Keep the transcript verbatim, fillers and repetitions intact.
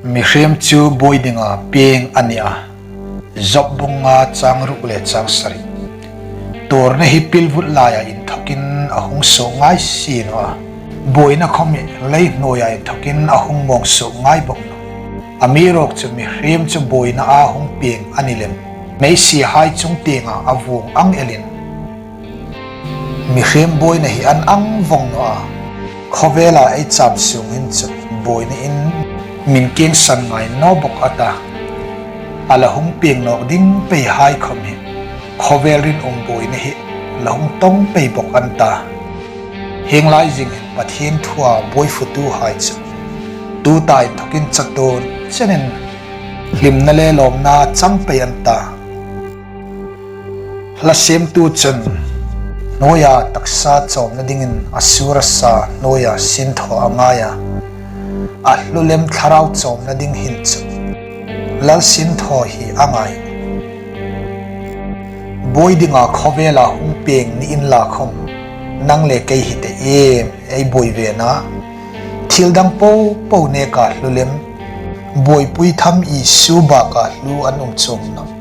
Mihriem chu buoi dinga pieng a ni a. Job bung nga chang ruk le chang sari. Tuorna hi pilvut laia inthawkin a hung suok ngai si naw a. Buoina khawm hi leihnuoia inthawkin a hung mawng suok ngai bawk nawh. Amiruokchu mihriem chu buoina a hung pieng a ni lem. Meisihai chung tienga a vuong ang elin. Mihriem buoina hi an ang vawng naw a. Khawvela ei cham sung hin chu buoina in min kiengsan ngai naw bawk a ta. A la hung pieng nawk ding peihai khawm hi khawvel rinum buoina hi la hung tawng pei bawk an ta. Hieng lai zing hin Pathien thua buoi futuhai chu tuta inthawkin chatuon chenin hlimna le lawmna chang pei an ta. Hla siemtu chun hnuoia taksa chawmna dingin a sur a sa, hnuoia sinthaw a ngai a. A hlu lem thlarau chawmna ding hin chu lal sinthaw hi a ngai. Buoi dinga khawvela hung pieng ni inla khawm, nang le kei hi te em ei buoi ve na. Thil dang popo neka hlu lem, buoipui tham Isu baka hlu an um chuong nawh.